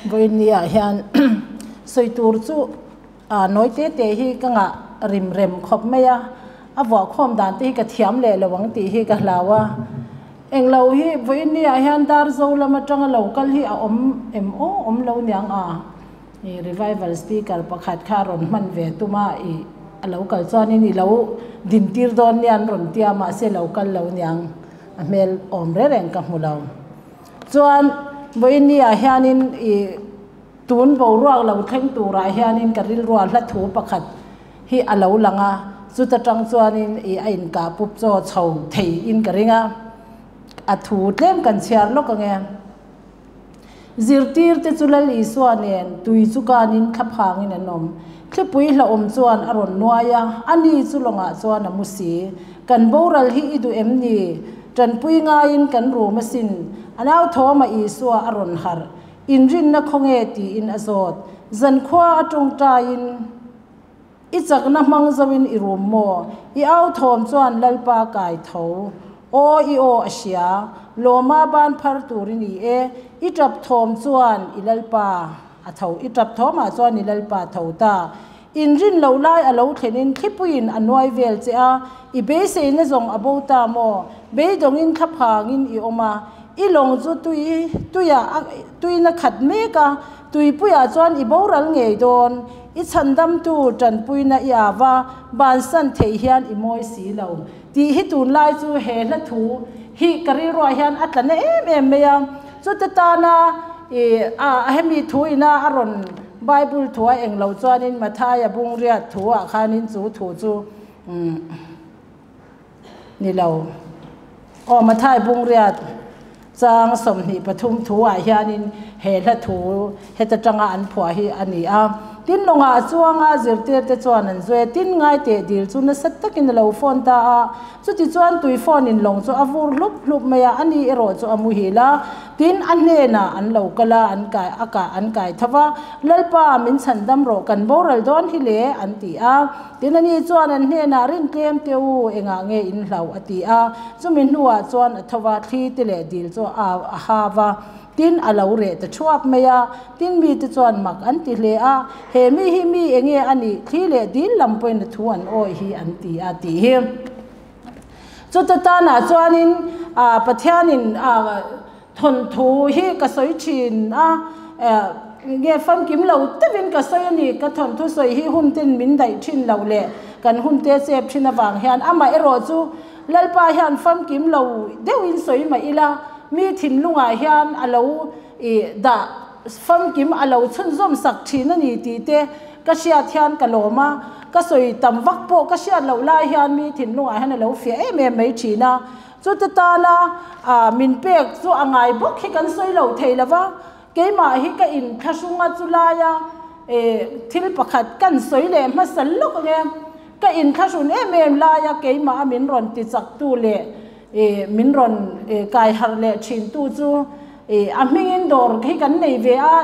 Vawinia hian sawi tur chu nawi te te hi ka ngah rim rem khawp mai a, a vuahkhawm dan te hi ka thiam leh lo ang tih hi ka hlau a. Englo hi vawinia hian Darzo lam atanga lo kal hi a awm em aw awm lo niang a, i revival speaker pakhat kha a rawn hman ve tum a, i a lo kal chuanin i lo dintir dawn nia an rawn tia mahse lo kal lo niang a hmel awm reng reng ka hmu lo. Chuan vawinia hianin i tun boruak lo thleng turah hianin ka rilrua hla thu pakhat hi a lo lang a, chuta tang chuanin i a inkah pup chaw chho thei in ka ring a, a thu tlem kan chhiar lawk ang e. Zirtirte chu Lal Isua nen tui chu kanin thlaphangin an awm. Thlipui hlauhawm chuan a rawn nuai a, ani chu lawngah chuan a mu si. Kan boral hi i duh em ni? Tanpui ngaiin kan rum asin. A nau thawmah Isua a rawn harh. Inrinna khawnge tiin a zawt. Zankhua a tawngtaiin i chakna hmang zoin i rum maw? I au thawm chuan Lalpa kai tho. Aw i aw a hria. Lawma ban phar tur i ni e. I tap thawm chuan i Lalpa a tho. I tap thawmah chuan i Lalpa tho ta. Inrin loh lai a lo thlenin thlipuiin a nuai vel che a, i beiseina zawng a bo ta maw? Beidawngin thlaphangin i awm a, i lawng chu tui tuiah a tuina khat mek a, tuipuiah chuan i boral ngei dawn. I chhandamtu tanpuina i av a, bansan theih hian i mawi si lo. Tih hi tunlai chu he hla thu hi ka rilruah hian a tla na em em mai a, chute tana i a hemi thu ina a rawn Bible thu a eng lo chuanin Mathaia bungriat thu ah khanin chu thu chu umm ni lo aw Mathai bungriat chang 23 thu ah hianin he hla thu heta tanga an phuah hi a ni a. Tin lawngah chuanga zirtirte chuan an zui a, tin ngai teh dil chu nasa takin a lo phone ta a. Chuti chuan tui phone in lawng chu a vur hlup hlup mai a, ani erawh chu a muhil a. Tin a hnenah an lo kal a, an kai a kah an kai tho va, Lalpa min chhan dam rawh kan boral dawn hi le an ti a. Tin ani chuan an hnenah rin tlem teh u, engah nge in hlauh a ti a. Chumi hnuah chuan a tho va, thli te leh dil chu a a ha va. Tin, a lo reh ta thuap mai a, tin mite chuan mak an ti hle a, He mi hi mi enge a nih? Thli leh dil lam pawhin a thu an awih hi an ti a tih hi. Chuta tanah chuanin Pathianin thawnthu hi ka sawi thin a, nge famkim lo deuhin ka sawi a ni, ka thawnthu sawi hi hun ten min daih thin loh leh kan hun te chep thin avang hian amaherawh chu Lalpa hian famkim lo deuhin sawi mah ila, mi thinlungah hian a lo i dah famkim a lo chhunzawm sak thin a ni tih te ka hriat hian ka lawm a, ka sawi tam vak pawh ka hriat loh lai hian mi thinlungah hian a lo fiah em em mai thin a. Chute tana min pek chu a ngai bawk hi kan sawi lo thei lo va, keimah hi ka inthlahrung a chulaia thil pakhat kan sawi leh hmasa lawk ang e. Ka inthlahrun em em laia keimah a min rawn ti chaktu leh min rawn kai harh leh thintu chu a hmingin dawr hi kan nei ve a,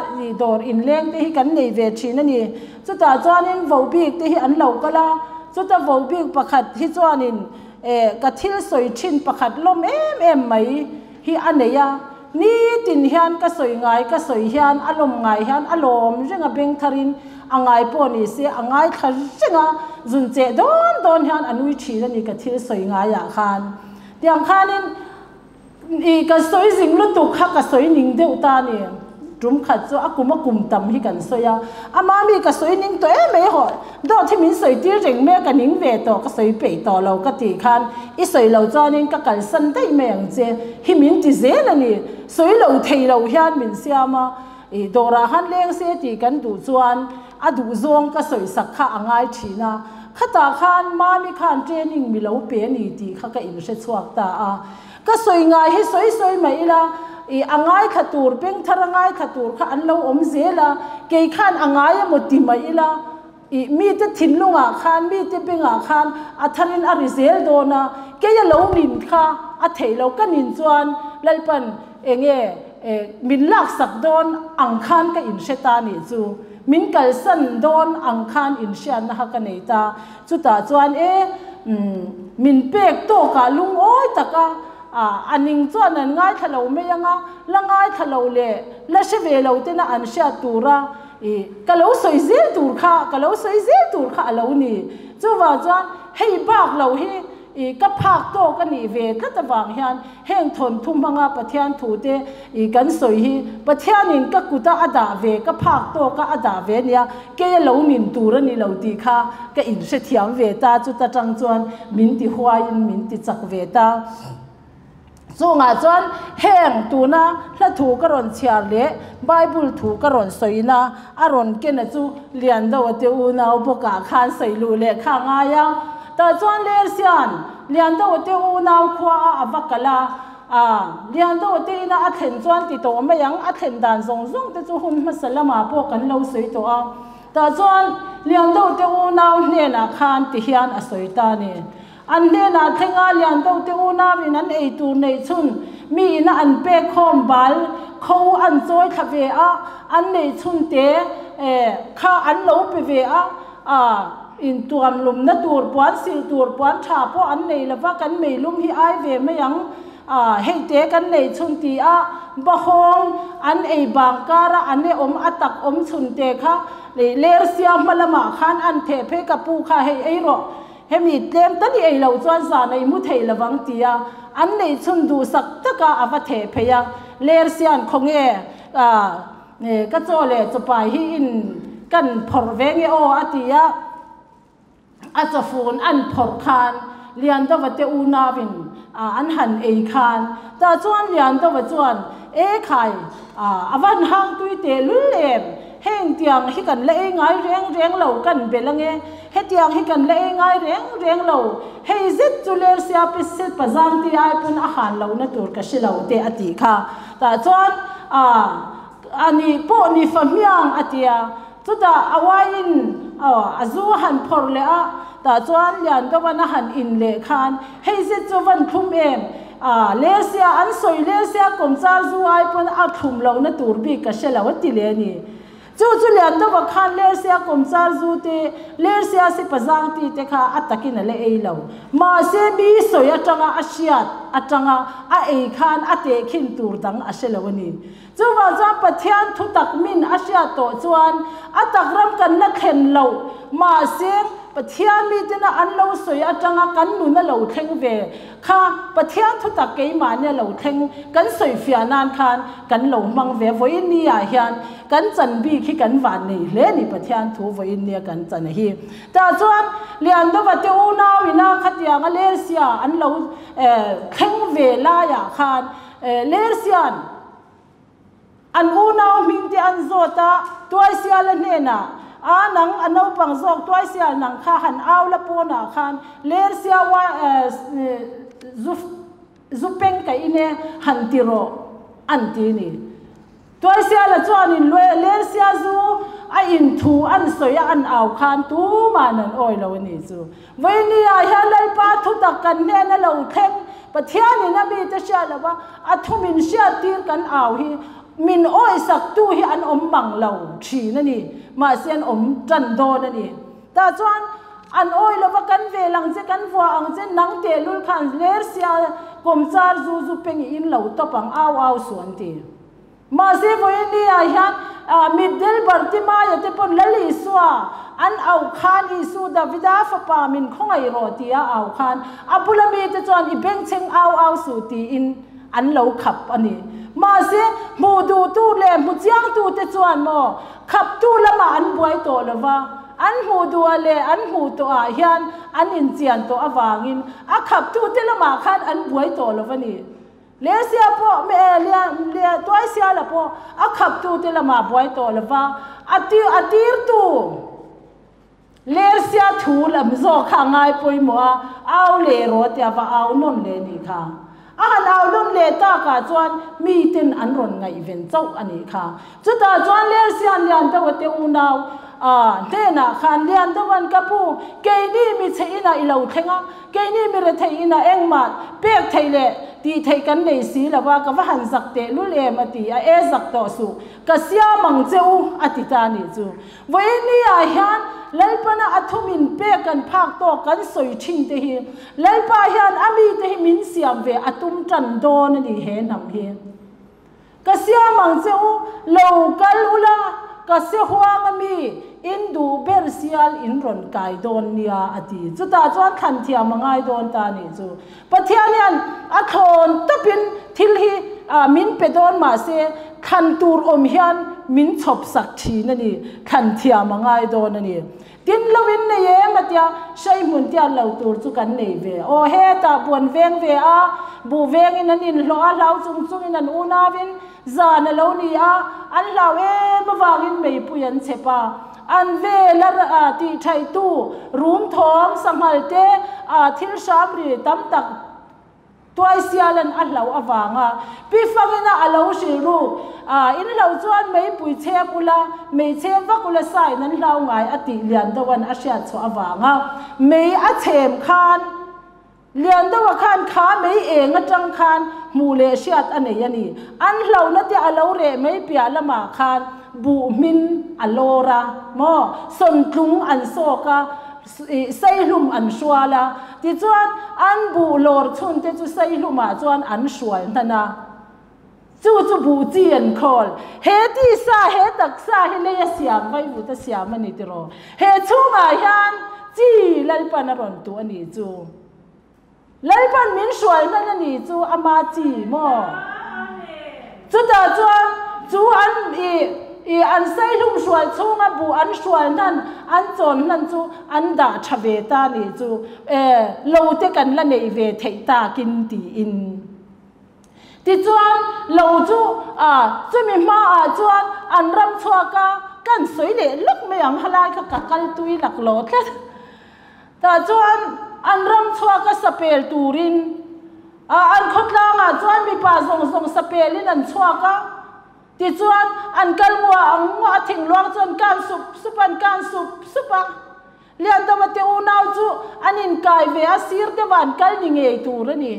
dawr inleng te hi kan nei ve thin a ni. Chutah chuanin vohbik te hi an lo kal a, chuta vohbik pakhat hi chuanin ka thil sawi thin pakhat lawm em em mai hi a nei a, nitin hian ka sawi ngai ka sawi hian a lawm ngai hian a lawm reng a beng tharin a ngai pawh ni se a ngaithla reng a, zun cheh dawn dawn hian a nui thin a ni ka thil sawi ngaiah khan. Tiang khanin i ka sawi zing lutuk kha ka sawi ning deuh ta a ni. Tum khat chu a kum a kum tam hi kan sawi a, ama mi ka sawi ning tawh em mai haw, dawt hi min sawi tir reng mai a, ka ning ve tawh, ka sawi peih tawh lo ka tih khan i sawi lo chuanin ka kalsan daih mai ang che hi min ti zel a ni, sawi lo thei lo hian min siam a, i dawrah khan leng se tih kan duh chuan a duh zawng ka sawi sak kha a ngai thin a, khatah khan mami khan training mi lo pe a ni tih kha ka inhre chhuak ta a. Ka sawi ngai hi sawi sawi mai ila, i a ngaithla tur, pengthar a ngaithla tur kha an lo awm zel a, kei khan a ngai emaw ti mai ila, i mite thinlungah khan, mite bengah khan a tharin a ri zel dawn a, kei a lo nin kha a theih lo, ka nin chuan Lalpan enge min laksak dawn ang khan ka inhre ta nih chu, min kalsan dawn ang khan inhriatna kha ka nei ta. Chutah chuan e, min pek tawkah lungawi taka A ning chuan an ngaithla lo mai ang a, la ngaithla lo leh la hre ve lo tena an hriat tura i ka lo sawi zel tur kha, ka lo sawi zel tur kha a lo ni. Chuvang chuan hei bak lo hi i ka phak tawk a nih ve tlat avang hian heng thawnthu hmanga Pathian thute i kan sawi hi Pathianin ka kuta a dah ve, ka phak tawka a dah ve nia, kei a lo nin tur a ni lo tih kha ka inhrethiam ve ta, chuta tang chuan min ti huaiin min ti chak ve ta. Chungah chuan heng tuna hla thu ka rawn chhiar leh Bible thu ka rawn sawina a rawn kena chu Liandoa te unau bawkah khan sawi luh leh kha a ngai a. Tah chuan Lersian Liandoa te unau khua a a va kal a, a Liandoa te ina a thlen chuan ti tawh mai ang, a thlen dan zawng zawng te chu hun hmasa lamah pawh kan lo sawi tawh a. Tah chuan Liandoa te unau hnenah khan ti hian a sawi ta a ni. An hnenah thlenga lian deuhte unauin an ei tur neih chhun mi ina an pek khawm bal kho an chawi thla ve a, an neih chhun te kha an lo pe ve a, intuam lumna tur puan silh tur puan tha pawh an nei lova kan meilum hi ai ve mai ang, hei te kan neih chhun ti a, bahawng an ei bang kara an e awm a tak awm chhun te kha lersia hma lamah khan an theh phei ka pu kha hei ei rawh. Hemi tlem ta ni ei lo chuan zan ei mu thei lovang tia an neih chhun duhsak taka a va theh phei a, Lersian khawnge ka chaw leh chawpai hi in kan phawrh ve nge aw a ti a, a chawfun an phawrh khan Liandova te unauin an han ei khan tah chuan Liandova chuan e khai a van hang tui tehlul em, heng tiang hi kan la ei ngai reng reng lo kan belh ange. Hetiang hi kan la ei ngai reng reng lo, hei zet chu Lersia pe set pazang ti ai pawn a han lohna tur ka hre lo te a tih kha. Tah chuan a a ni pawh ni fa hmiang a tia, chutah a uaiin a zu a han phawrh leh a, tah chuan Liandovan a han in leh khan hei zet chu van thlum em, a Lersia an sawi Lersia kawmchar zu ai pawn a thlum lohna tur bik ka hre lo a ti leh a ni. Chu chu Liandova khan Lersia kawmchar zu te, Lersia sipa zang ti te kha a takin a la ei lo. Mahse mi sawi atanga a hriat atanga a ei khan a tehkhin tur dang a hre lo a ni. Chuvang chuan Pathian thu tak min a hriat tawh chuan a tak ram kan la thlen loh. Mahse Pathian mitena an lo sawi atanga kan nun a lo thleng ve Kha Pathian thutak keimahni a lo thleng kan sawifiah nan khan kan lo hmang ve. Vawiin ni ah hian kan chan bik hi kan van nei hle a ni Pathian thu vawiin nia kan chan a hi. Tah chuan Liandova te unau ina khatianga Lersia an lo thleng ve laiah khan Lersian An unau hming te an zawt a, Tuaisiala hnenah, A nang, a naupang zawk Tuaisial nang kha han au la pawnah khan Lersia zu zu peng ka in e han ti rawh an ti ni. Tuaisiala chuanin Lersia zu a in thu an sawi a an au khan tuma'n an awi lo a ni chu. Vawinia hian Lalpa thutak kan hnena lo thleng, Pathianin a mite hriat lova a thu min hriattir kan au hi min awisak-tu hi an awm mang lo thin a ni, mahse an awm tan dawn a ni. Tah chuan an awi lova kan vel ang che, kan vuah ang che, nang tehlul khan Lersia kawmchar zu zu peng in lo tawp ang au au suh an ti. Mahse vawiin-ah hian mitdel Bartimaia te pawn Lal Isua an auh khan Isu Davida fapa min khawngaih rawh tia a auh khan a bula mite chuan i bengchheng au au suh tiin an lo khap a ni. Mahse hmuh duhtu leh hmu chiangtute chuan maw khaptu lamah an buai tawh lo va, an hmuh duhah leh an hmuh tawhah hian an inchian tawh avangin a khaptute lamah khan an buai tawh lo va ni. Lesia pawh Tuaisiala pawh a khaptute lamah buai tawh lo va, a a tirtu Lersia thu lam zawk kha a ngai pawimawh a, au leh rawh tia va au nawn leh nih kha. A han au nawn leh takah chuan miten an rawn ngaihven chauh a nih kha. Chutah chuan Lersian lian deuh a te unau Hnenah khan lian deuhan ka pu, keini mi chhe inah i lo thleng a, keini mi rethei inah engmah pek theih leh tih theih kan nei si lo va, ka va han zak teh lul em a ti a, e zak tawh suh, ka siam ang che u a ti ta nih chu. Vawiini ah hian Lalpana a thum in pek kan phak tawk kan sawi thin te hi Lalpa hian a mite hi min siam ve a tum tan dawn a ni he hnam hi. Ka siam ang che u, lo kal ula, ka se huang a mi, in duh ber sial in rawn kai dawn nia, a ti. Chutah chuan thlan thiam a ngai dawn ta a nih chu. Pathian hian a thlawn tawpin thil hi min pe dawn mah se, thlan tur awm hian min chhawp sak thin a ni, thlan thiam a ngai dawn a ni. Tin lo in nei em a tia, Hreihmun tiat lo tur chu kan nei ve. Aw hetah buan veng ve a, buh vengin an inhlawh a, hlau chung chungin an unauin zan a lo ni a, an hlau em avangin meipui an chep a. An vel a tihṭhaihtu rum thawm sanghal te thil hram ri tam tak Tuaisialan a hlauh avanga pi fangina a lo hrilh ruk a, in hlauh chuan meipui chhem ula, mei chhem vak ula sain an hlau ngai a tih Liandoan a hriat chhuah avanga mei a chhem khan Liandoa khan kha mei eng atang khan hmuh leh hriat a nei a ni. An hlauhna te a lo reh mai piah lamah khan buh hmin a lawr a maw, sawntlung an sawk a, Saihlum an hrual a, tichuan an buh lawr chhun te chu Saihlumah chuan an hrual hnan a, chu chu buh chi an khawl. He tisa, he taksa hi lei a siam, vaivut a siam a ni tiraw? He chhungah hian chi Lalpan a rawn tuh a nih chu. Lalpan min hrual hnan a nih chu ama chi maw? Chutah chuan chu an i i an saihlum hrual chhunga buh an hrual hnan an chawn hnan chu an dah tha ve ta nih chu e lo te kan la neih ve theih takin tiin. Tichuan lo chu a chumi hmaah chuan an ram chhuak a, kan sawi leh lawk mai ang halai kha ka kal tui laklawh tlat. Tah chuan an ram chhuak a sapel turin a an khawtlangah chuan mipa zawng zawng sapelin an chhuak a, tichuan an kal ngua ang ngua a thingluang chu an kan sup sup a, an kan sup sup a. Liandama te unau chu an inkai ve a, sir deuhah an kal ni ngei tur a ni.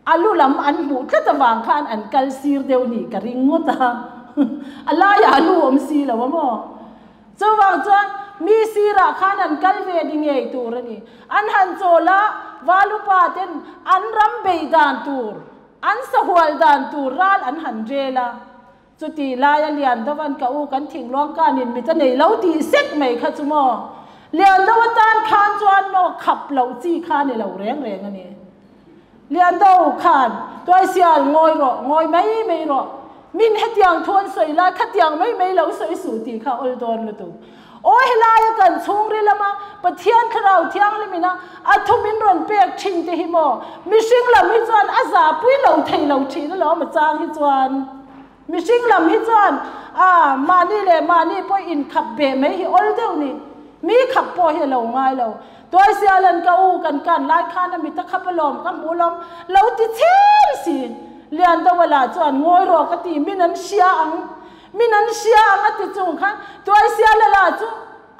A lu lam an hmuh tlat avang khan an kal sir deuh nih ka ring ngawt a, a laiah a lu awm si lo a maw? Chuvang chuan mi sirah khan an kal ve ni ngei tur a ni. An han chawl a, Valupa ten an ram bei dan tur, an sahual dan tur ral an han rel a. Chuti laia lian deuhan ka u kan thingluang kanin mit a nei lo tih sek mai kha chu maw? Lian deuh atan khan chuan maw khap loh chi kha a ni lo reng reng a ni. Lian deuh khan Tuaisial ngawi rawh, ngawi mai mai rawh. Min hetiang thu an sawi lai khatiang mai mai lo sawi suh tih kha awl dawn lutuk. Aw helaia kan chhungri lama Pathian Thlarau Thianghlim ina a thu min rawn pek thin te hi maw mihring lam hi chuan a zahpui lo thei lo thin alawm a chang hi chuan mihring lam hi chuan a mahni leh mahni pawh inkhap beh mai hi awl deuh ni mi khap pawh hi a lo ngai lo Tuaisialan ka u kan kan lai khan a mit a khap alawm ka hmu alawm lo ti chhem si Liandawala chuan ngawi rawh ka ti min an hria ang Min an hria ang a ti chung khan Tuaisiala lah chu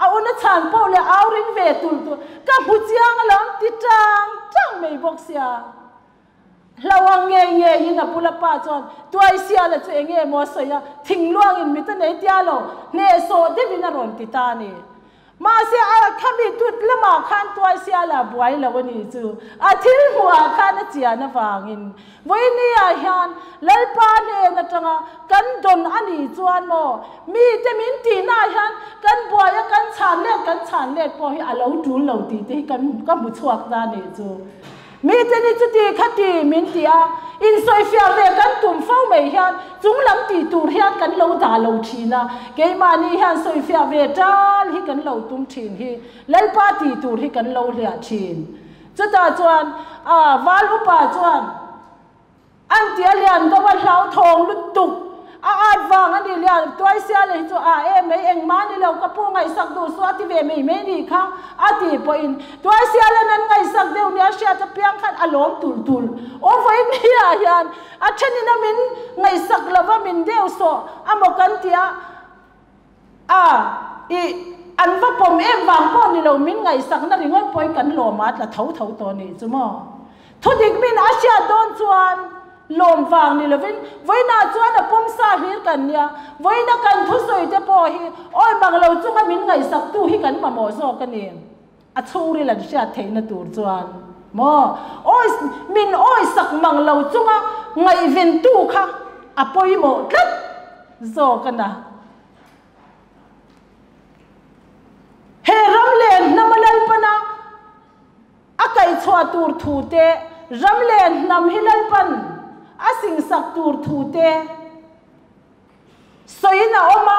a una chhan poh leh au ring ve tul tul ka hmu chiang alawm ti tang tang mai bawk sia. Hlo ang ngei ngeiin a bula pa chuan Tuaisiala chu eng nge maw a sawi a, thingluangin mit a nei tia lo, hnehsawh deuhin a rawn ti ta a ni. Mahse a khami tut lamah khan Tuaisiala buai lo a ni chu a thil hmuhah khan a chian avangin vawinia hian Lalpa hnen atanga kan dawn a nih chuan maw mite min tihnaah hian kan buai a kan chhan let kan chhan let pawh hi a lo tul lo tih te hi kan ka hmu chhuak ta a nih chu. Mite ni chuti khati min ti a, insawifiah ve kan tum fo mai hian chung lam tih tur hian kan lo dah lo thin a, keimahni hian sawifiah ve tal hi kan lo tum thin hi, Lalpa tih tur hi kan lo hliah thin. Chutah chuan a val upa chuan, An ti a lian deuh a hlauthawng lutuk a at vang a ni lian Tuaisiala hi chu a e mai engmah a ni lo ka pu ngaihsak duh suh a ti ve mai mai ni kha a ti pawhin Tuaisiala'n an ngaihsak deuh nia hriat apiang khan a lawm tul tul aw vawiin hiah hian a thenin a min ngaihsak lova min deuh sawh a maw kan ti a a i. An va pawm em vang pawh ni lo, min ngaihsakna ringawt pawhin kan lawm a tla tho tho tawh nih chu maw. Thudik min a hriat dawn chuan lawm vang ni lovin vawiinah chuan a pawm sa hlir kan nia, vawiina kan thusawi te pawh hi awi mang lo chunga min ngaihsaktu hi kan mamawh zawk a ni. A chhungril an hriat theihna tur chuan maw awi min awisak mang lo chunga ngaihventu kha a pawimawh tlat zawk a na. He ram leh hnama Lalpana a kaihchhuah tur thu te, ram leh hnam hi Lalpan a singsak tur thu te sawiin a awm a,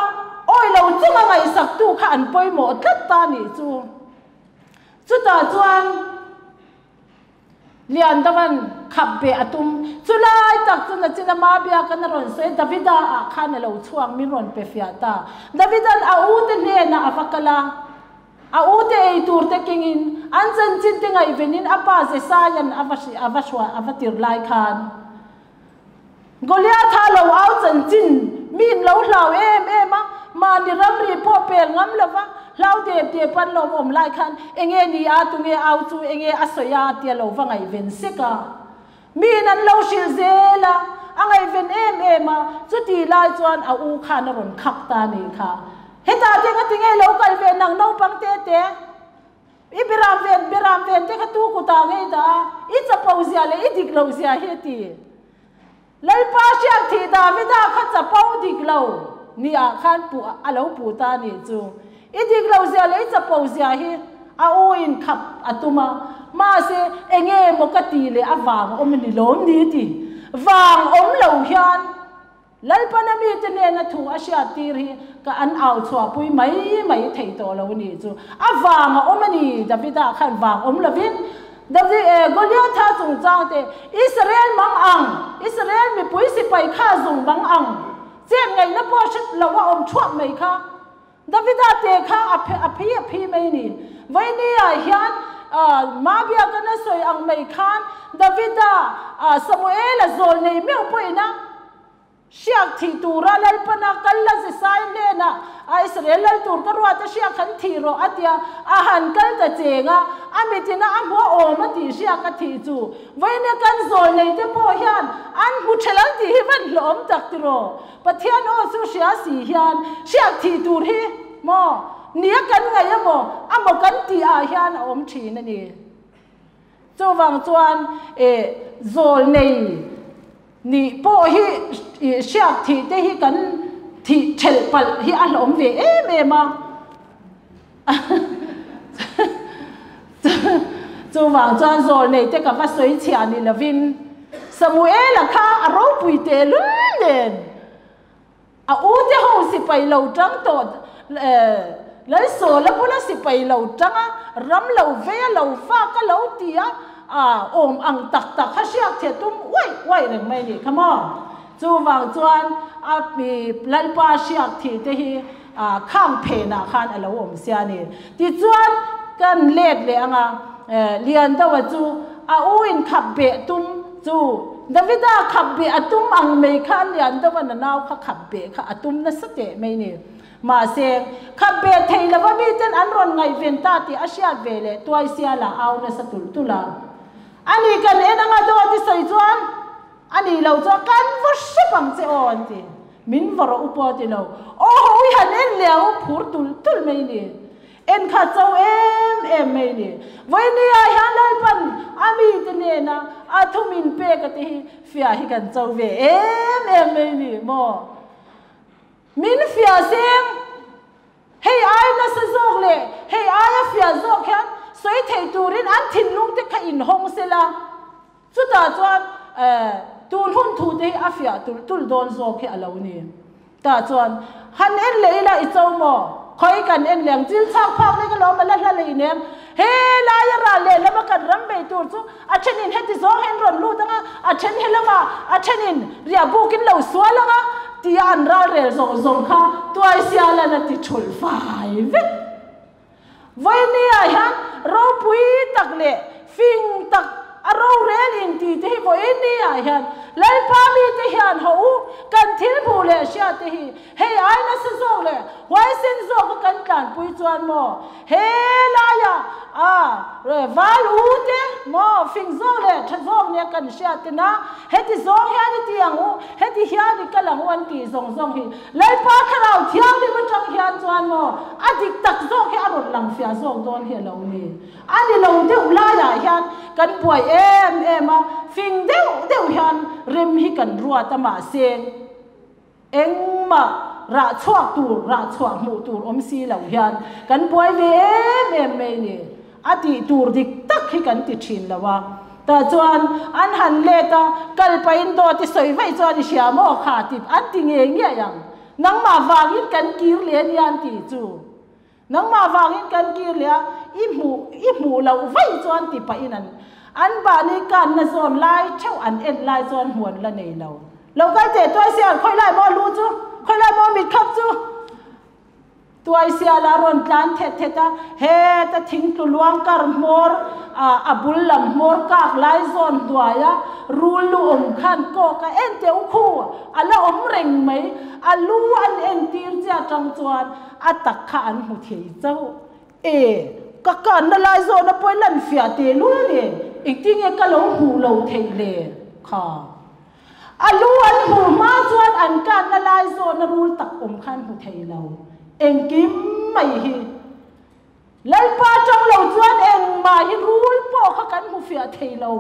awi lo chunga ngaihsaktu kha an pawimawh tlat ta nih chu. Chutah chuan. Liandavan khap ve a tum. Chulai tak chu nachin ama biakan a rawn sawi, Davida ah khan a lo chhuak min rawn pe fiah ta. Davidan a u te hnenah a va kal a, a u te ei tur te kengin an chanchin te ngaihvenin a pa Jesaian a va a va hruai a va tir lai khan Goliatha lo au chanchin mi in lo hlau em em a, mahni ramri pawh pel ngam lo va, hlau dep dep an lo awm lai khan enge ni a tunge au chu enge a sawi a tia lo va ngaihven sek a. Mi in an lo hrilh zel a, a ngaihven em em a, chuti lai chuan a u khan a rawn khak ta a nih kha. Hetah te nga tinge lo kal ve nang naupang te te? I biram ven biram ven te kha tu kutah ngei dah a, i chapo zia leh i dik loh zia hi a ti. Lalpa hriak thih Davida kha chapo dik lo ni ah khan puh a lo puh ta a nih chu. I dik loh zia leh i chapo zia hi a u in khap a tum a, mahse enge maw ka tih leh a vang awm a ni lawm ni ti vang awm lo hian Lalpana mite nena thu a hriat tir hi ka an au chhuahpui mai mai thei tawh lo a nih chu. A vang a awm a ni, Davida khan vang awm lovin Davi eh Goliatha chungchang te Israel mang ang, Israel mipui sipai kha zung bang ang, chet ngaihna pawh hre lo a awm thuak mai kha. Davida te kha a phe a phi a phi mai a ni. Vawinia hian Mabia ka na sawi ang mai khan Davida Samuela zawl nei meuh pawhin a hriak thih tura Lalpana kal la Jesai hnenah a Israel lal tur ka ruat a hriak han thih rawh a tia a han kal ta cheng a, a mitina a hmu a awm a tih hriak a thih chu Vawinia kan zawl nei te pawh hian an hmu thelh ang tih hi van hlawhawm tak tiraw? Pathian aw chu hria si hian hriat thih tur hi maw nia kan ngaih emaw a maw kan tih ah hian a awm thin a ni. Chuvang chuan e zawl nei nih pawh hi hriat thih te hi kan thih thelh palh hi a hlawm ve em em a. Chuvang chuan zawl nei te ka va sawi chhiah ni lovin Samuela kha a ropui tehlul nen a u te ho sipai lo tang tawh Lalsawla bula sipai lo tang a, ram lo vei a lo vak a lo ti a, awm ang tak tak kha hriak theh tum uaih uaih reng mai nih kha maw. Chuvang chuan a Lalpa hriak thih te hi khang phenah khan a lo awm sia ni. Tichuan kan let leh ang a, Liandoa chu a u in khap beh tum chu Davida khap beh a tum ang mai khan Liandoa na nau kha khap beh kha a tum nasa teh mai ni. Mahse, khap beh thei lova miten an rawn ngaihven ta tih a hriat ve leh Tuaisiala au nasa tulh tulh a. Ani kan en anga dawt i sawi chuan A nih loh chuan kan va hrep ang che aw an ti. Min va rawh u pawh a ti lo. Aw ho i han en leh ang u phur tulh tulh mai ni. En kha cho em em mai ni. Vawinia hian Lalpan a mite nena a thu min pek a ti hi fiah hi kan cho ve em em mai ni maw. Min fiah seng. Hei ai nasa zawk leh hei aia fiah zawk hian sawi thei turin an thinlung te kha inhawng sela. Chutah chuan tun hun thu te hi a fiah tulh tulh dawn zawk hi a lo ni. Tah chuan han en leh ila i cho maw? Khawi kan en leh ang chil chhak phak lek alawm a la hla leh inem. He laia ral leh lama kan ram bei tur chu a thenin heti zawng hian rawn lut ang a, a then he lamah a thenin riah bukin lo sual ang a tia an ral rel zawng zawng kha Tuaisialan a ti thulh fai vek. Vawinia hian ropui tak leh fing tak a rorel in ti te hi vawinia hian Lalpa mite hian haw u, kan thil hmuh leh hriat te hi hei ai nasa zawk leh huaisen zawk a kan tlan. dan pui chuan maw he laia a val u te maw fing zawk leh tha zawk nia kan hriat tena heti zawng hian i ti ang u, heti hian i kal ang u an tih zawng zawng hi Lalpa Thlarau Thianghlim atang hian chuan maw a dik tak zawk hi a rawn lang fiah zawk dawn hi a lo ni. A ni lo deuh laiah hian kan buai em em a, fing deuh deuh hian rem hi kan ruat a mahse engmah rah chhuak tur, rah chhuah hmuh tur awm si lo hian kan buai ve em em mai ni. A tih tur dik tak hi kan ti thin lo a. Tah chuan an han let a, kal pahin dawt i sawi vaih chuan i hria maw kha tip an ti ngei ngei ang. Nangmah vangin kan kir leh a nia an tih chu. Nangmah vangin kan kir leh a, i hmuh i hmuh loh vaih chuan ti pahin an an mahni kanna zawn lai theuh an en lai chuan hmuh an la nei lo. Lo kal teh tuai sial, khawi lai maw lu chu, khawi lai maw mitkhap chu? Tuai sial a rawn tlan thet thet a, heta thingtlu luang kar hmawr a bul lam hmawr kak lai zawn hnuai a rul lu awm khan kawk a en teh u khu a la awm reng mai, a lu an entir che atang chuan a tak kha an hmu thei chauh. E, ka kanna lai zawhna pawh i lan fiah teh lul nen engtinge ka lo hmuh loh theih le kha. A lu an hmuh hma chuan an kanna lai zawhna rul tak awm kha an hmu thei lo. Engkim mai hi Lalpa tang lo chuan engmah hi rul pawh kha kan hmu fiah thei lo.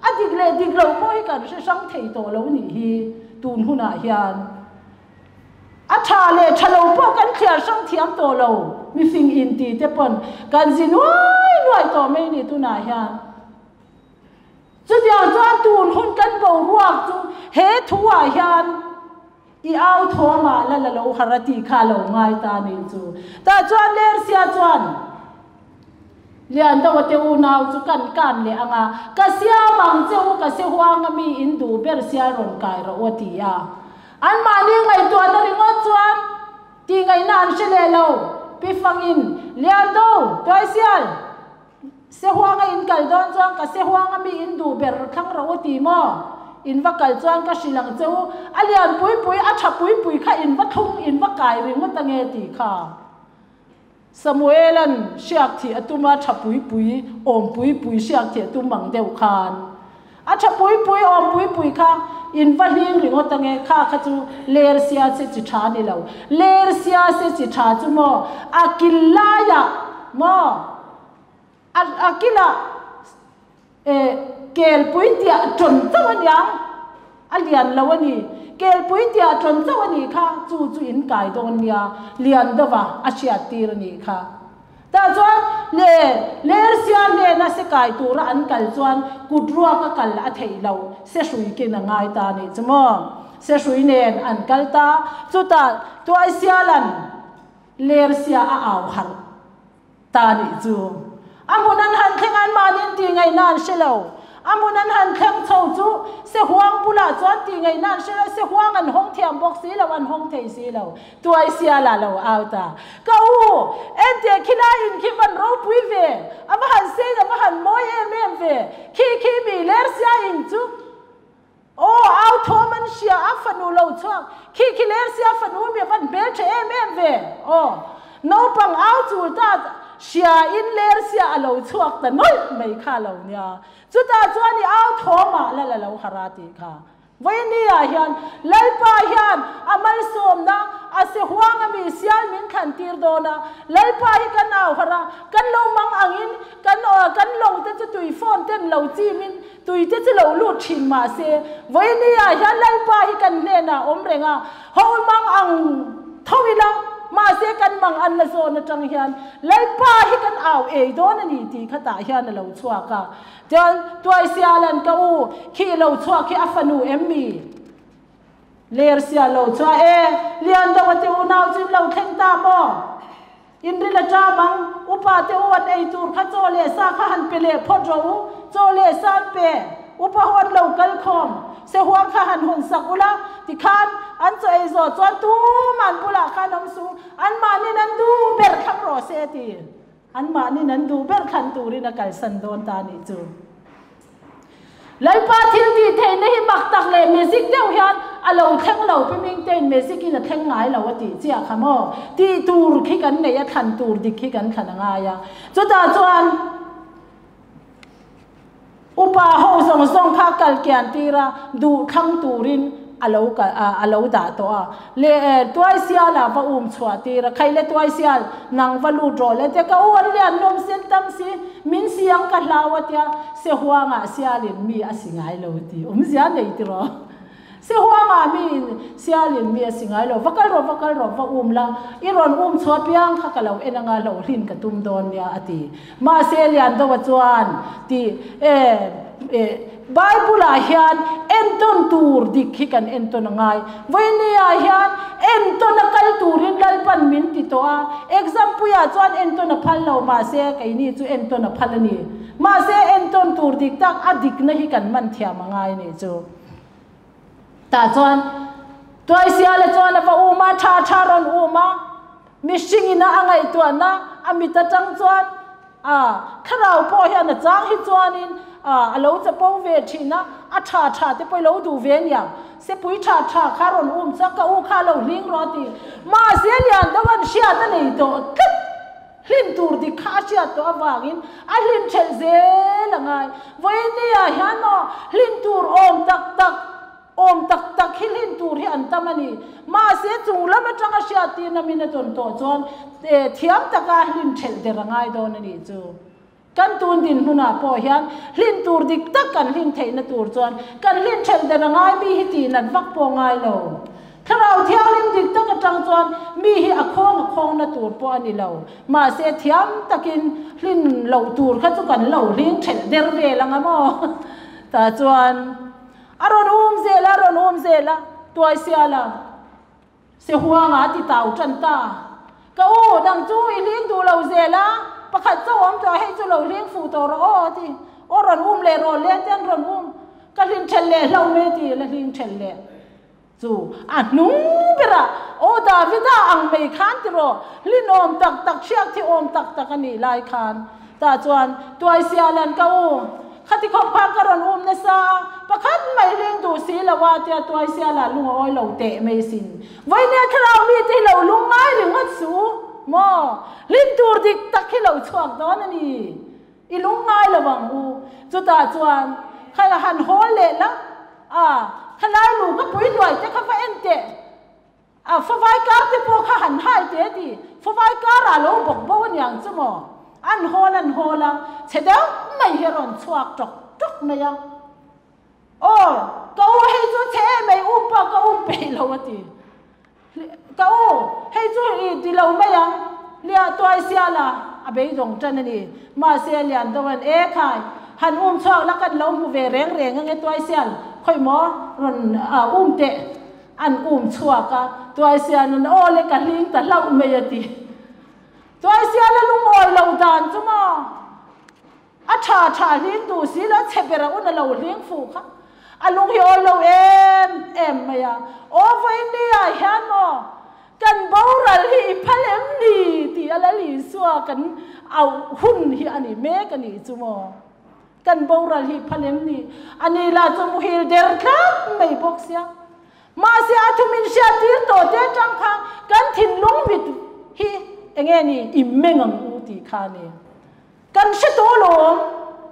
A dik leh dik lo pawh hi kan hre hrang thei tawh lo nih hi tun hunah hian. A tha leh tha lo pawh kan thliar hrang thiam tawh lo. Mifing inti te pawn kan zi nuai nuai tawh mai ni tunah hian. Chutiang chuan tun hun kan boruak chu he thuah hian i au thawmah la la lo har a tih kha a lo ngai ta a nih chu. Tah chuan Lersia chuan Lian Deuha te unau chu kan kan leh ang a, Ka siam ang che u, ka si huang a mi in duh ber sial rawn kai rawh u a ti a. Anmahni ngaihtuahna ringawt chuan tih ngaihna an hre leh lo. Pi Fangin, Lian Deuh, Tuaisial! Sehuanga in kal dawn chuan ka sehuanga mi in duh ber thlang rawh u ti maw? In va kal chuan ka hrilh ang che u, a lian pui pui, a tha pui pui kha in va thlung, in va kai ringawt ange tih kha. Samuela'n hriak thih a tum a, tha pui pui, awm pui pui hriak thih a tum ang deuh khan. A tha pui pui, awm pui pui kha in va hling ringawt ange, kha kha chu ler sia se chi tha ni lo. Ler sia se chi tha chu maw, a kil laiah maw? A a kilah eh kelpui tiah tawn chauh a niang, a lian lo a ni. Kelpui tiah tawn chauh a nih kha, chu chu in kai dawn nia, lian deuha a hriat tir a nih kha. Tah chuan le Lersia hnena se kai tura an kal chuan kut ruaka kal a theih loh, se hrui ken a ngai ta a nih chu maw. Se hrui nen an kal ta, chutah Tuaisialan Lersia a au harh. Ta nih chu. A hmun an han thleng an mahni in tih ngaihna an hre lo. A hmun an han thleng chho chu se huang bulah chuan tih ngaihna an hre lo, se huang an hawng thiam bawk si lo, an hawng thei si lo. Tuai siala lo au ta. Ka u, enteh khilai in khi van ropui ve, a va han sei a va han mawi em em ve, khi khi mi ler sia in chu. Aw, au thawm an hria a fanu lo chhuak khi khi ler sia fanu mi a van hmel tha em em ve. Aw, naupang au chul ta hria in ler sia a lo chhuak ta nawlh mai kha lo nia. Chutah chuan i au thawm ah lal a lo har a tih kha. Vawiini ah hian Lalpa hian a malsawmna a se huang a mi sial min thlan tir dawn a, Lalpa hi kan au har a, kan lo mang angin kan kan lawng te chu tui phone ten lo chim in Tui te chu lo lut thin mah se, vawiini ah hian Lalpa hi kan hnenah awm reng a, ho mang ang tho ila, mahse kan mang an la zawn atang hian Lalpa hi kan au ei dawn a ni tih kha tah hian a lo chhuak a. Chuan Tuaisialan ka u khi lo chhuak hi a fanu em mi? Ler sia lo chua e, Lian deuh a te unau chu in lo thleng ta maw? In ril a ṭam ang, upa te u an ei tur kha chaw leh sa kha han pe leh phawt rawh u, chaw leh sa an pe, upa ho an lo kal khawm, se huang kha han hawn sak ula, tikhan an chaw ei zawh chuan tuman bulah khan awm suh, anmahnin an duh ber thlang rawh se a ti. Anmahnin an duh ber thlan turin a kalsan dawn ta a nih chu. Lalpa thil tih theihna hi mak tak leh magic deuh hian a lo thleng lo pi Mingtein magic in a thleng ngai lo a tih chiah kha maw? Tih tur khi kan neih a thlan tur dik khi kan thlan a ngai a. Chutah chuan Upa ho zawng zawng kha kal kian tir a, duh thlang turin a lo kal a lo dah tawh a. Le Tuaisial ah va um chhuah tir a, Khai le Tuaisial, nang va lut rawh le tia ka u an lian lawm sin tam si, min si ang ka hlau a tia, Sehuangah sialin mi a si ngai lo ti awmzia nei tiraw? Sehuangah mi in sialin mi a si ngai lo, va kal rawh, va kal rawh, va um la, i rawn um chhuah piang kha ka lo en anga hlauhlin ka tum dawn nia a ti. Mahse Liandoa chuan ti e e Bible ah hian entawn tur dik hi kan entawn a ngai. Vawinia hian entawn a kal turin Lalpan min ti tawh a, exam puiah chuan entawn a phal lo mahse keini chu entawn a phal a ni. Mahse entawn tur dik tak a dikna hi kan man thiam a ngai a nih chu. Tah chuan Tuaisiala chuan a va um a, tha tha rawn um a, mihring ina a ngaihtuahna a mit atang chuan a thlarau pawh hian a chang hi chuanin a lo chapo ve thin a, a tha tha te pawh i lo duh ve aniang, sepui tha tha kha rawn um chuan ka u kha a lo hling rawh a ti. Mahse lian deuh an hriat a nei tawh tlat. Hlin tur dik kha a hriat tawh avangin a hlin ṭhelh zel a ngai. Vawinia hian maw hlin tur awm tak tak, awm tak tak hi hlin tur hi an tam a ni. Mahse chung lam aṭanga hriattirna min a tawn tawh chuan thiam taka hlin ṭhelh der a ngai dawn a nih chu. Kan tun dinhmunah pawh hian hlin tur dik tak kan hlin theihna tur chuan kan hlin ṭhelh der a ngai mi hi tih nat vak pawh ngai lo. Thlarau thianghlim dik tak aṭang chuan mi hi a khawng a khawngna tur pawh a ni lo. Mahse thiam takin hlin loh tur kha chu kan lo hling ṭhelh der vel ang a maw? Tah chuan a rawn um zel a, a rawn um zel a, Tuaisiala. Sehuanga a ti tau tan ta. Ka u, dang chu i hling duh lo zel a, pakhat chauh awm tawh hei chu lo hling fuh tawh rawh aw a ti. Aw rawn um leh rawh leng te an rawn um. Ka hling ṭhelh leh hlo mai a ti, la hling ṭhelh leh chu a hnung berah aw Davida ang mai khan ti rawh, hlin awm tak tak hriak thi awm tak tak a nih lai khan Tah chuan Tuaisiala'n ka u, khati khawp khan ka rawn um nasa a, pakhat mai hling duh si lo a tia Tuaisiala lung a awi lo teh mai sin. Vawinia thlarau mite hi lo lung ngai ringawt suh maw? Hlim tur dik tak hi lo chhuak dawn a ni. I lung ngai lo ang u. Chutah chuan kha han hawl leh la a, khalai lu ka pui hluai te kha va en teh. A favai kar te pawh kha han hai te ti, favai kar ah lo bawk bo aniang chu maw? An hawl an hawl a, chhe deuh mai hi a rawn chhuak tawk tawk mai a. Aw, ka u hei chu chhe em mai um pawh ka um peih lo a ti. Ka u, hei chu i ti lo mai ang, liah tuai sial a, a beidawng tan a ni. Mahse lian deuh an e khai, han um chhuak la kan lo hmu ve reng reng ange tuai sial, khawi maw rawn um teh. An um chhuak a, Tuaisian an aw le ka hling ta hlauh mai a ti. Tuaisian a lungawi lo dan chu maw? A tha tha hling duh si lo, chhe ber a un a lo hling fuh kha. A lung hi awi lo em em mai a. Aw vawiin ah hian maw kan boral hi i phal em ni tih a Lal Isua kan auh hun hi a ni mek a nih chu maw? Kan boral hi phal em ni? A ni lah chu muhil der tlat mai bawk sia. Mahse a thu min hriat tir tawh te atang khan kan thinlung mit hi enge ni i meng ang u tih kha a ni. Kan hre tawh lawm.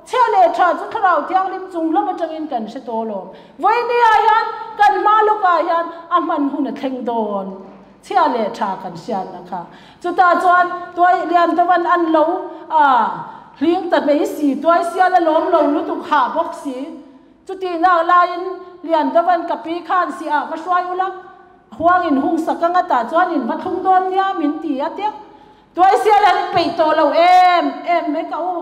Chhia leh tha chu Thlarau Thianghlim chung lam atangin kan hre tawh lawm. Vawinia hian kan hma lawkah hian a hman hun a thleng dawn. Chhia leh tha kan hriatna kha. Chutah chuan tuai lian deuhan an lo a hling ta mai si, tuai sial a lawm lo lutuk hah bawk si. Chutihnak laiin lian deuhan ka pi khan si ah va hruai ula, huang in hung sak anga tah chuan in va thlung dawn nia min ti a tia. Tuai sial an peih tawh lo em em mai ka u.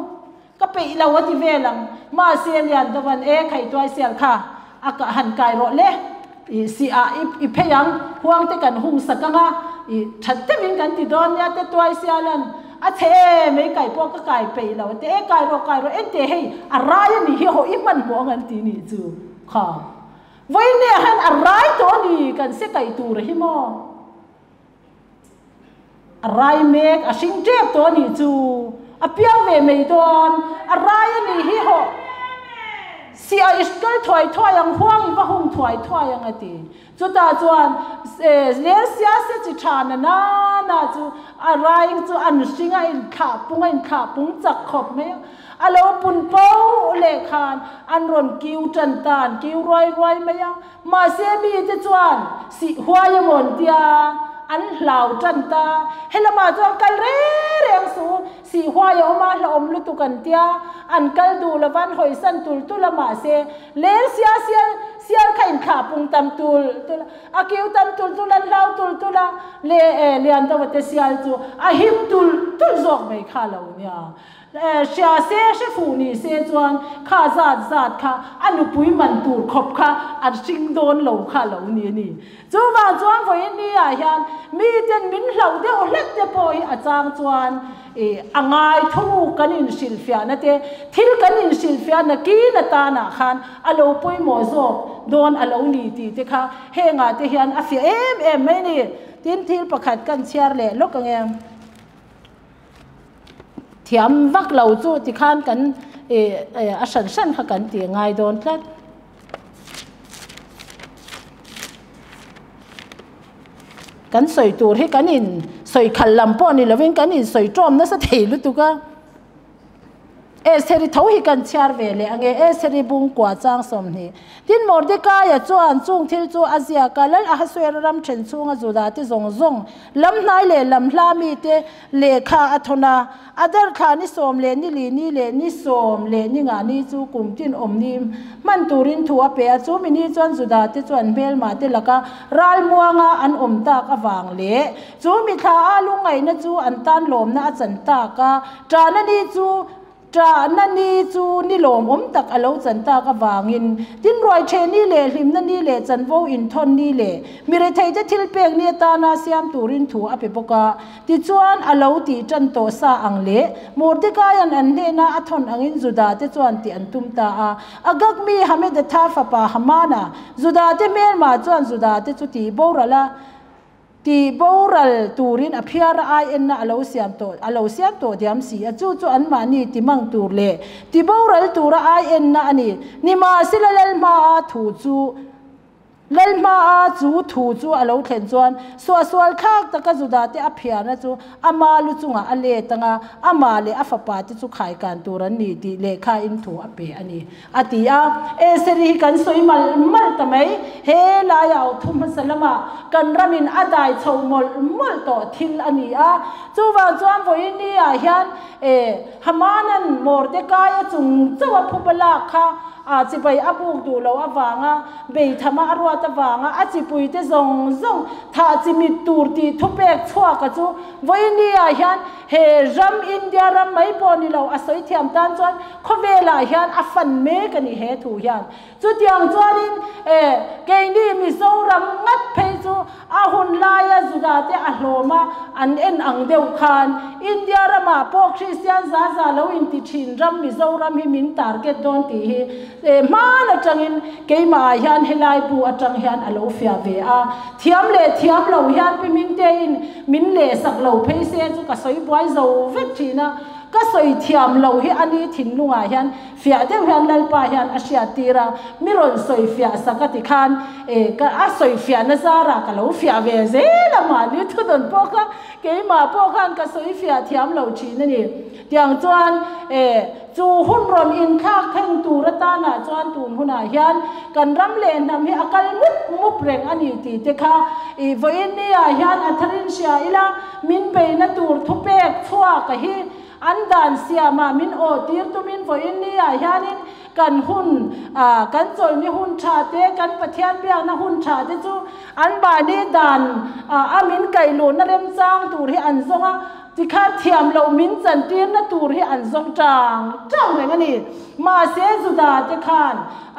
Ka peih lo a ti vel ang. Mahse lian deuhan e khai tuai sial kha a han kai rawh le. I si ah i phei ang, huang te kan hung sak ang a, i that deuhin kan ti dawn nia te tuai sialan a chhe e mei kai pawh ka kai peih lo te e kai rawh kai rawh ente hei a rai a nih hi hawh i hmanhmawh ang an ti nih chu kha vawiin ah hian a rai tawh a ni kan se kai tur hi maw a rai mek a hring tep tawh a nih chu a piang ve mai dawn a rai a nih hi hawh. Si a i kal thuai thuai ang, huang i va hung thuai thuai ang a ti. Chutah chuan lersia se chi tha na na na chu a raing chu an hring a inthlah pung a inthlah pung chak khawp mai a. A lo pun po leh khan an rawn kiu tan ta, an kiu ruai ruai mai a. Mahse mite chuan sih huai a mawn tia an hlau tan ta. Helamah chuan kal reng reng suh u, sih huai a awm a, hlauhawm lutuk an tia, an kal duh lova an hawisan tul tul a mahse lel sia sial sial kha inthlah pung tam tul tul a, a kiu tam tul tul an hlau tul tul a, le Liandova te sial chu a him tul tul zawk mai kha lo nia. Hria se, hre fuh ni se chuan kha zat zat kha a nupui man tur khawp kha an hring dawn lo kha lo ni a ni. Chuvang chuan vawiin ni ah hian miten min hlauh deuh hlek te pawh hi a chang chuan a ngai thuruk kan inhrilhfiahna te, thil kan inhrilhfiahna kin atan ah khan a lo pawimawh zawk dawn a lo ni tih te kha hengah te hian a fiah em em mai a ni. Tin, thil pakhat kan chhiar leh lawk ang e. Thiam vak lo chu tikhan kan a hran hran kha kan tih ngai dawn tlat. Kan sawi tur hi kan in sawi khalh lam pawh ni lovin kan in sawi tawm nasa thei lutuk a. Estheri tho hi kan chhiar ve leh ange, Estheri bung kua chang 20. Tin, Mordekaia chuan chung thil chu a ziak a, Lal Ahasuera ram then chhunga Juda te zawng zawng, lam hnai leh lam hla mite lehkha a thawn a. Adar thla ni sawm leh ni li ni leh ni sawm leh ni nga ni chu kum tin awm ni hman turin thu a pe a. Chu mi ni chuan Juda te chuan hmelma te laka ral muanga an awm tak avang leh chu mi thla a lungngaihna chu an tan lawmna a chan tak a. Ṭahna ni chu Ṭahna ni chu ni lawmawm tak a lo chan tak avangin, tin ruaiṭheh ni leh hlimna ni leh chanvo inthawn ni leh mi retheite thil pek ni atana siam turin thu a pe bawk a. Tichuan, a lo tih ṭan tawh sa ang leh Mordekaia'n an hnena a thawn angin Judate chuan tih an tum ta a. Agag mi Hamedatha fapa Hamana, Judate hmelma chuan Judate chu tih boral a, Tih boral turin a phiara ai enna a lo siam tawh a lo siam tawh diam si a, chu chu anmahni ti mang tur leh ti boral tura ai enna a ni. Nimahsela Lalhmaa thu chu Lalhmaa chu thu chu a lo thlen chuan suahsual thlak taka Judate a phiarna chu ama lu chungah a let anga amah leh a fapate chu khaikan tur an ni tih lehkha in thu a pe a ni. A ti a, Eseri hi kan sawi malh malh ta mai, he laia au thu hmasa lamah kan ramin a dai chho mawlh mawlh tawh thil a ni a. Chuvang chuan vawiin ni ah hian e Hamanan Mordekaia chung chauh a phuba lak kha a chibai a buk duh loh avanga beithama a ruat avanga a chipuite zawng zawng thah chimit tur tih thupek chhuaka chu vawiin ni ah hian he ram India ram mai pawh ni lo a sawi thiam tan chuan Khawvelah hian a fan mek a ni he thu hian. Chutiang chuanin e keini Mizoram ngat phei chu a hun laia Judate a hlawm a an en ang deuh khan India ramah pawh Kristian za za lo inti thin ram Mizoram hi min target dawn tih hi e hman atangin keimahah hian helai bu atang hian a lo fiah ve a. Thiam leh thiam lo hian Pi Mingtein min lehsak lo phei se chu ka sawi buai zo vek thin a. Ka sawi thiam lo hi a ni thinlungah hian fiah deuh hian Lalpa hian a hriat tir a, mi rawn sawi fiah sak a ti khan e ka a sawi fiahna zarah ka lo fiah ve zel a mahni thudawn pawh kha keimah pawh khan ka sawi fiah thiam lo thin a ni. Tiang chuan e chu hun rawn inthlak thleng tur atanah chuan tun hunah hian kan ram leh hnam hi a kal mup mup reng a ni tih te kha i vawiin ni ah hian a tharin hria ila, Min beihna tur thupek chhuak a hi an dan siamah min awh tir tumin vawiin ni ah hianin kan hun ah kan chawlhni hun tha te, kan Pathian biakna hun tha te chu an mahni dan ah a min kaih luhna remchang tur hi an zawng a, tikhan thiam loh min chantirna tur hi an zawng tang tang reng a ni. Mahse Juda te khan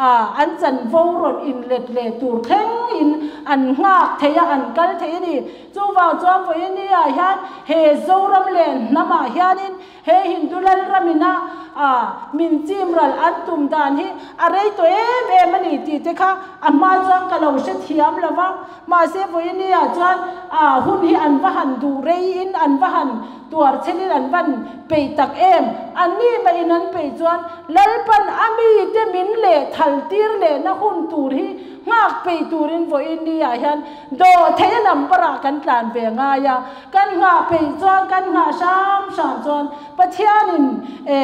a an chanvo rawn inlet leh tur thleng in an nghak thei a, an kal thei a ni. Chuvang chuan vawiin ni ah hian he Zoram leh hnam ah hianin he Hindu Lalram ina a min chim ral an tum dan hi a rei tawh em em a ni tih te kha a hma chuan ka lo hre thiam lo va. Mahse vawiini ah chuan a hun hi an va han duh rei in an va han tuar chhen in an van peih tak em. Anni mah in an peih chuan Lalpan a mite min leh thal tir lehna hun tur hi nghak peih turin vawiini ah hian dawhtheih a number ah kan tlan ve ngai a. Kan nghah peih chuan kan nghah hram hram chuan Pathianin e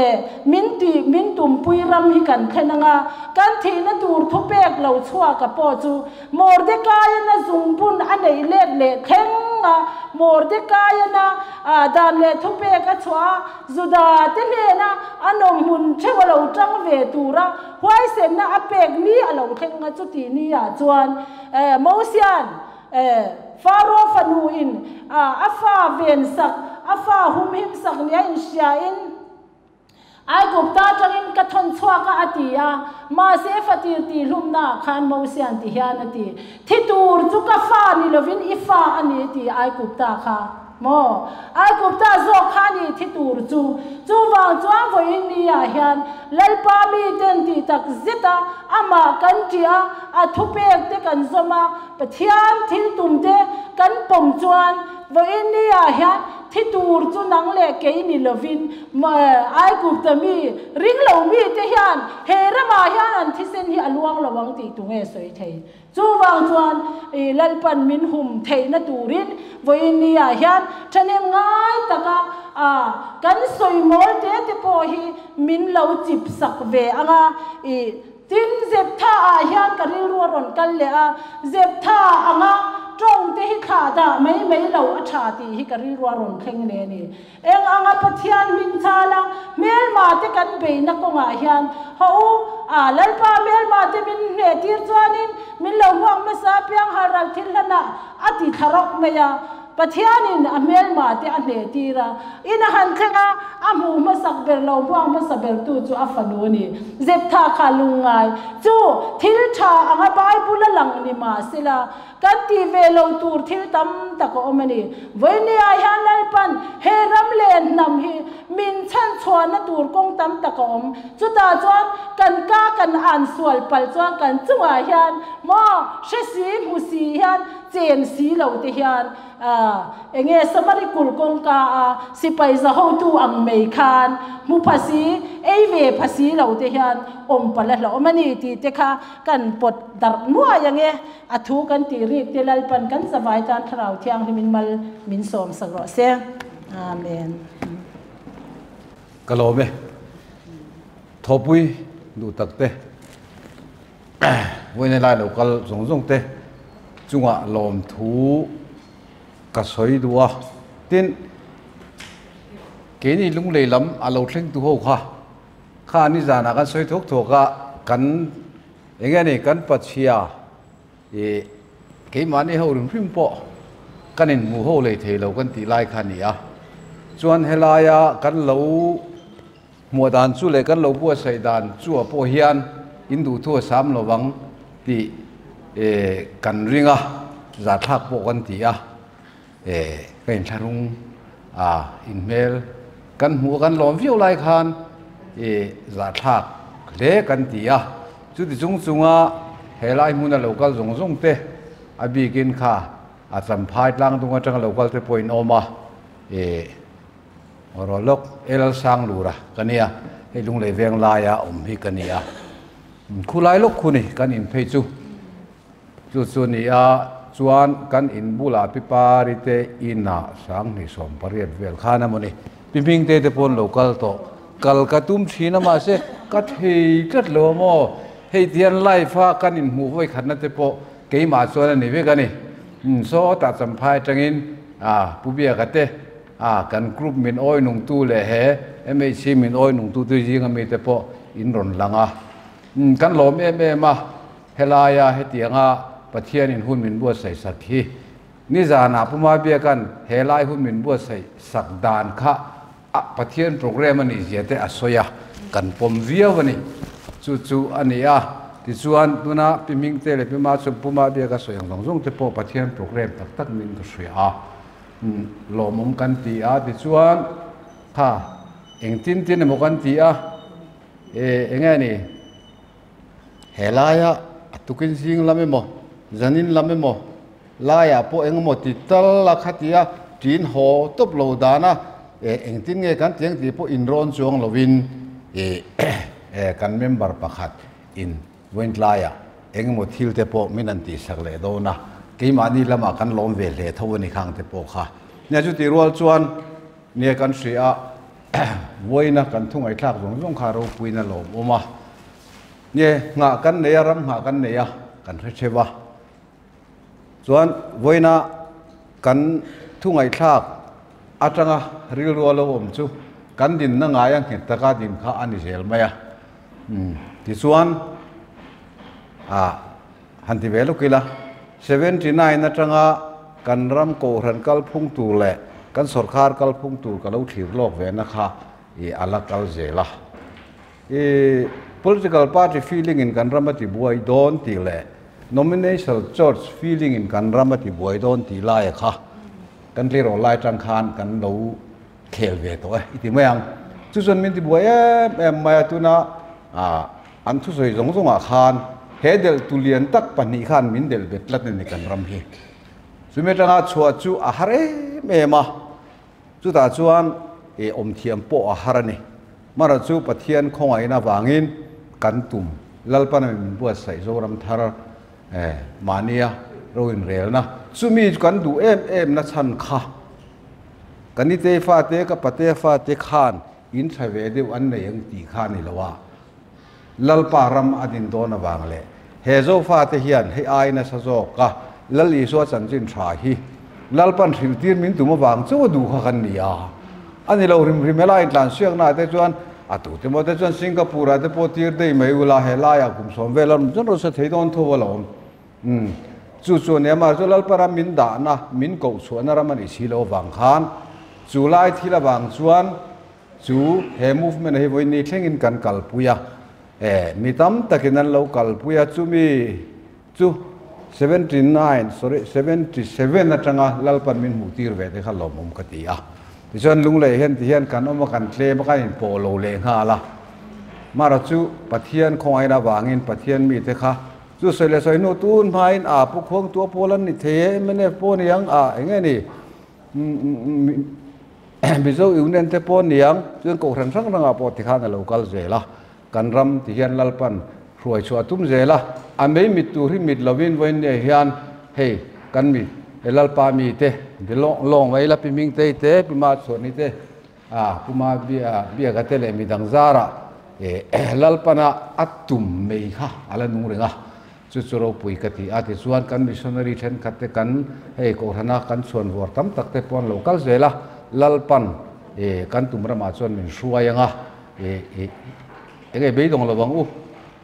min tih min tumpui ram hi kan thlen anga kan thihna tur thupek lo chhuaka pawh chu Mordekaian a zungbun a neih let leh thleng a, Mordekaian a dan leh thupek a chhuah a, Juda te hnena a nawmhmun theuh a lo tang ve tura huaisenna a pek ni a lo thleng a, chuti ni ah chuan Mosian Faro fanu in a fa vensak, a fa humhim sak nia inhriain, Aigupta atangin ka thawn chhuak a, a ti a. Mahse, fatir tihhlumna ah khan Mosian ti hian a ti, Thi tur chu ka fa ni lovin i fa a ni, ti Aigupta kha. Maw? Aigupta zawk kha a ni thi tur chu. Chuvang chuan vawiin ni ah hian Lalpa miten tih tak zet a, amah kan ṭih a, a thupek te kan zawm a, Pathian thil tum te kan pawm chuan vawiin ni ah hian Thi tur chu nang leh kei ni lovin Aigupta mi, ring lo mite hian he ramah hian an thisen hi a luang lo ang tih tunge sawi thei. Chuvang chuan Lalpan min hum theihna turin vawiin ni ah hian thahnem ngai taka kan sawi mawl te te pawh hi min lo chip sak ve anga Tin, Zeptha ah hian ka rilru a rawn kal leh a, Zeptha anga tawng te hi thlah dah mai mai lo a tha tih hi ka rilru a rawn thleng leh a ni. Eng anga Pathian hming chhala hmelma te kan beihna kawngah hian haw u, a Lalpa hmelma te min hneh tir chuanin min lo hmuak hmasa apiang halral thil hlanah a ti thla rawk mai a. Pathianin a hmelma te a hneh tir a, in a han thleng a, a hmuh hmasak ber lo hmuak hmasa bertu chu a fanu a ni. Zeptha kha lungngai chu thil tha anga Bible a lang ni mah sela, kan tih ve lo tur thil tam tak a awm a ni. Vawinia hian Lalpan he ram leh hnam hi min chhanchhuahna tur kawng tam tak a awm. Chutah chuan kan ka kan an sual palh chuan kan chungah hian maw hre si hmu si hian Chen si lo te hian enge Samari kulh kawngka a sipai za hotu ang mai khan hmu pha si, ei ve pha si lo te hian awm palh a hlauhawm a ni tih te kha kan pawt darh nuai ange. A thu kan tih rik te Lalpan kan zavai tan Thlarau Thianghlimin mal min sawm sak rawh se. Amen. Ka lawm e. Thawpui duh tak te. Vawiin lai lo kal zawng zawng te chungah lawmthu ka sawi duh a, tin keini lunglei lam a lo thleng tu ho kha kha nizanah kan sawi thuak thuak a, kan eng nge ni kan pachhia ih keimahni ho hrim hrim pawh kan inhmuh ho lei thei lo kan tih lai kha a ni a, chuan helaia kan lo. Hmuah dan chu leh kan lo buatsaih dan chu ah pawh hian in duhthu a sam lo vang tih kan ring a, zahthlak pawh kan ti a, ka inthlahrung a inhmel kan hmuh a kan lawm viau lai khan zahthlak hle kan ti a, chuti chung chunga helai hmuna lo kal zawng zawng te a bikin kha a champhai tlangdung atanga lo kal te pawh in awm a. Rawh lawk e Lalsang lura ka nia, hei Lunglei veng laia awm hi ka nia. Khulai lawk khu ni kan in phei chu. Chu chu ni a, chuan kan in bulah pi pari te inah sanghnih 18 vel khan a maw ni. Pi hming te te pawn lo kal tawh. Kal ka tum thin a mahse ka thei tlat lo a maw. Hei tihian live a kan inhmuh vawi khatna te pawh keimah chuan a ni vek a ni. Saw tah champhai atangin Pu Biaka te A, kan group min awi nungtu leh he MHC min awi nungtu te zinga mite pawh in rawn lang a. Umm, kan lawm em em a, helaia hetianga Pathianin hun min buatsaih sak hi. Nizanah Pu Mabiaka'n he lai hun min buatsaih sak dan kha a Pathian program a nih zia te a sawi a, kan pawm viau a ni. Chu chu a ni a, tichuan tuna Pi Hmingte leh Pi Machhum Pu Mabiaka sawi ang zawng zawng te pawh Pathian program tak tak niin ka hria a. Lawmawm kan ti a, tichuan kha engtin tin emaw kan ti a, Enge ni helaia a tukin zing lam emaw zanin lam emaw laiah pawh engemaw ti tal a khatia tin haw tawp lo dana engtin nge kan tiang tih pawh inrawn chuang lovin kan member pakhat in vawiin tlaiah engemaw thil te pawh min an tihsak leh dawn a, keimahni lamah kan lawm ve hle tho a ni khang te pawh kha. Nia chutih rual chuan nia kan hria a, vawiina kan thu ngaihthlak zawng zawng kha ropuiin a lawm awm a, nia nghah kan nei a, ram nghah kan nei a, kan hre theuh a. Chuan vawiina kan thu ngaihthlak atanga rilru a lo awm chu kan dinna ngaia nghet taka din kha a ni zel mai a. Tichuan ah han ti ve lawk ila, 79 atanga kan ram kohhran kalphung tur leh kan sawrkar kalphung tur ka lo thlir lawk ve na kha i a la kal zel a. I political party feeling in kan ram a ti buai dawn tih leh nominational church feeling in kan ram a ti buai dawn tih laia kha kan tleirawl lai tang khan kan lo khel ve tawh e i ti mai ang. Chu chuan min ti buai em em mai a, tuna an thusawi zawng zawngah khan he delh tu lian tak pahnih khan min delh bet tlat a ni kan ram hi. Chumi atanga chhuah chu a har em em a. Chutah chuan i awm thiam pawh a har a ni. Mara chu Pathian khawngaihna avangin kan tum Lalpana min buatsaih Zoram thar mahnia ro inrelna chumi chu kan duh em em na chhan kha ka nite fate ka pate fate khan in tha ve deuh an nei ang tih kha a ni lo a. Lalpa ram a din dawn avang leh he Zofate hian hei ai nasa zawk a Lal Isua chanchin tha hi Lalpan hrilhtir min tum avang chu a duh kha kan ni a. A ni lo hrim hrim helai intlansiaknaah te chuan a tute maw te chuan Singapore ah te pawh tir daih mai ula helaiah kum sawm vel a rawn chuan rawn sa thei dawn tho a lo awm. Umm chu chu nia mah chu Lalpa ram min dahna min koh chhuahna ram a nih si lo avang khan chu lai thil avang chuan Chu he movement hi vawiin ni thlengin kan kalpui a, eh mi tam takin an lo kalpui a, chumi chu 79 sorry 77 atanga Lalpan min hmuh tir ve te kha lawmawm ka ti a. Tichuan Lunglei hian ti hian kan awm a, kan tlem a, kan inpawh lo leh nghal a. Mara chu Pathian khawngaihna avangin Pathian mite kha chu sawi leh sawi hnu tun hmain a pu khuangtu a pawl an ni thei e, mnf pawh ni ang a eng nge ni Mizo Union te pawh niang chuan kohhran hrang hrangah pawh tikhan a lo kal zel a, kan ram ti hian Lalpan hruai chhuah a tum zel a, a mei mit tur hi mit lovin vawiin nia hian hei kan mi he Lalpa mi te mi lawng mai la pi Hming Tei te pi Ma Chhuani te ah pu Ma Biaka te leh midang zarah Lalpana a tum mei kha a la nung reng a. Chu chu ropui ka ti a, tichuan kan missionary thenkhat te kan hei kohhrana kan chhuan vuar tam tak te pawh an lo kal zel a, Lalpan eh kan tum ramah chuan min hruai ang a, eh eh eng nge beidawng lo vang u,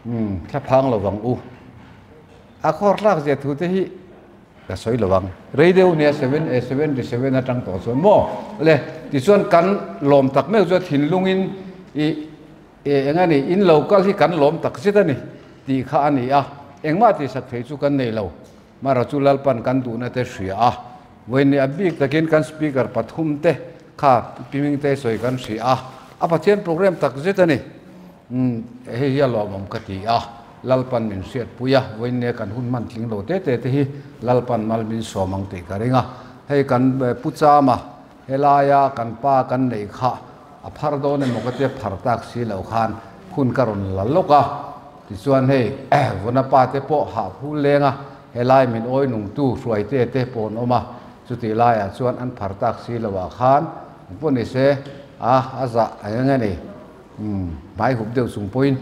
umm thlaphang lo vang u. A khawr tlak zia thu te hi ka sawi lo vang, rei deuh nia seven eh 77 atang tawh chuan maw le, tichuan kan lawm tak meuh chuan thinlungin ih E eng a ni, in lo kal hi kan lawm tak zet a ni tih kha a ni a, engmah tihsak thei chu kan nei lo. Mara chu Lalpan kan duhna te hria a, vawiin a bik takin kan speaker pathum te kha Pi Hmingtei sawi kan hria a, a Pathian program tak zet a ni. Umm hei hi a lawmawm ka ti a, Lalpan min hriatpui a, vawiin nia kan hun hman tling lo te te te hi Lalpan mal min sawm ang tih ka ring a, hei kan Pu Chama Helaia kan pa kan neih kha a phar dawn emaw ka tia phar tak si loh khan hun ka rawn la lawk a, tichuan hei Vuna pa te pawh hah phul leng a, helai min awi nungtu hruaite te pawh an awm a, chutih laiah chuan an phar tak si loh ah khan an pawh ni se a a zah eng eng a ni umm hmai hup deuh chung pawhin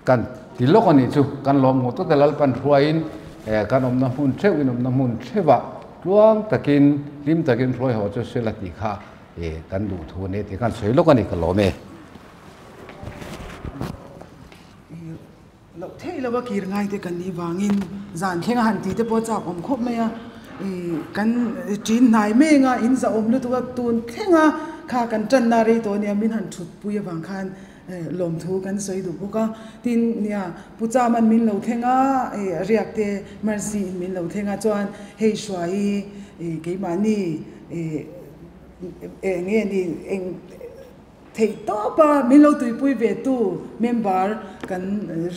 kan ti lawk a nih chu, kan lawm ngawt ngawt a Lalpan hruaiin kan awmna hmun theuh in awmna hmun theuhah tluang takin hlim takin hruai haw chu sela tih kha kan duh thu a ni tih khan sawi lawk a ni ka lawm e. Loh theih lova kir ngai te kan nih vangin zan thleng a han tih te pawh chak awm khawp mai a, kan ṭin hnai meng a in zahawm lutuk a tun thleng a kha kan ṭanna rei tawh ania min han ṭhut pui avang khan Lawmthu kan sawi duh bawk a, tin nia Pu Chaman min lo thleng a, riak te Mercy in min lo thleng a, chuan hei Hruai i keimahni eng nge ni eng Theih tawp a min lo tuipui ve tu member kan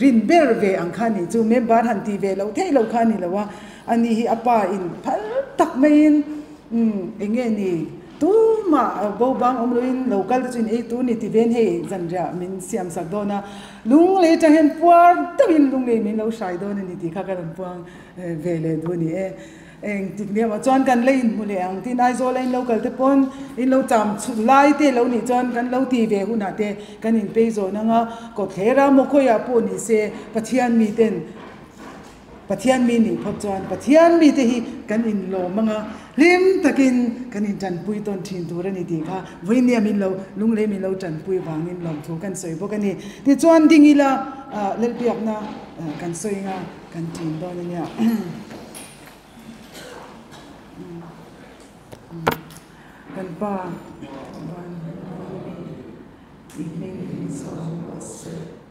rin ber ve ang kha nih chu member han ti ve loh theih loh kha a ni lo a, ani hi a pa in phal tak maiin umm eng nge ni tumah bo bang awm loin lo kal te chu in ei tur ni ti ven hei zanriah min siam sak dawn a, lunglei atang hian puar deuhin lunglei min lo hrai dawn a ni tih kha ka rawn puang ve leh duh a ni e. Eng tik nia maw chuan kan la inhmu leh ang tin Aizawl a in lo kal te pawn in lo cham chhun lai te lo nih chuan kan lo ti ve hunah te kan in pei zawn ang a, kawtthler a maw khawiah pawh ni se Pathian mi ten Pathian mi nih phawt chuan Pathian mi te hi kan in lawm ang a, hlim takin kan in tanpui tawn thin tur a ni tih kha vawinia min lo lunglei min lo tanpui vangin lawmthu kan sawi bawk a ni. Tichuan ding ila Lalbiakna kan sawi ang a kan tin dawn a nia. Kan pa van mi i hming hi sawi rawh se.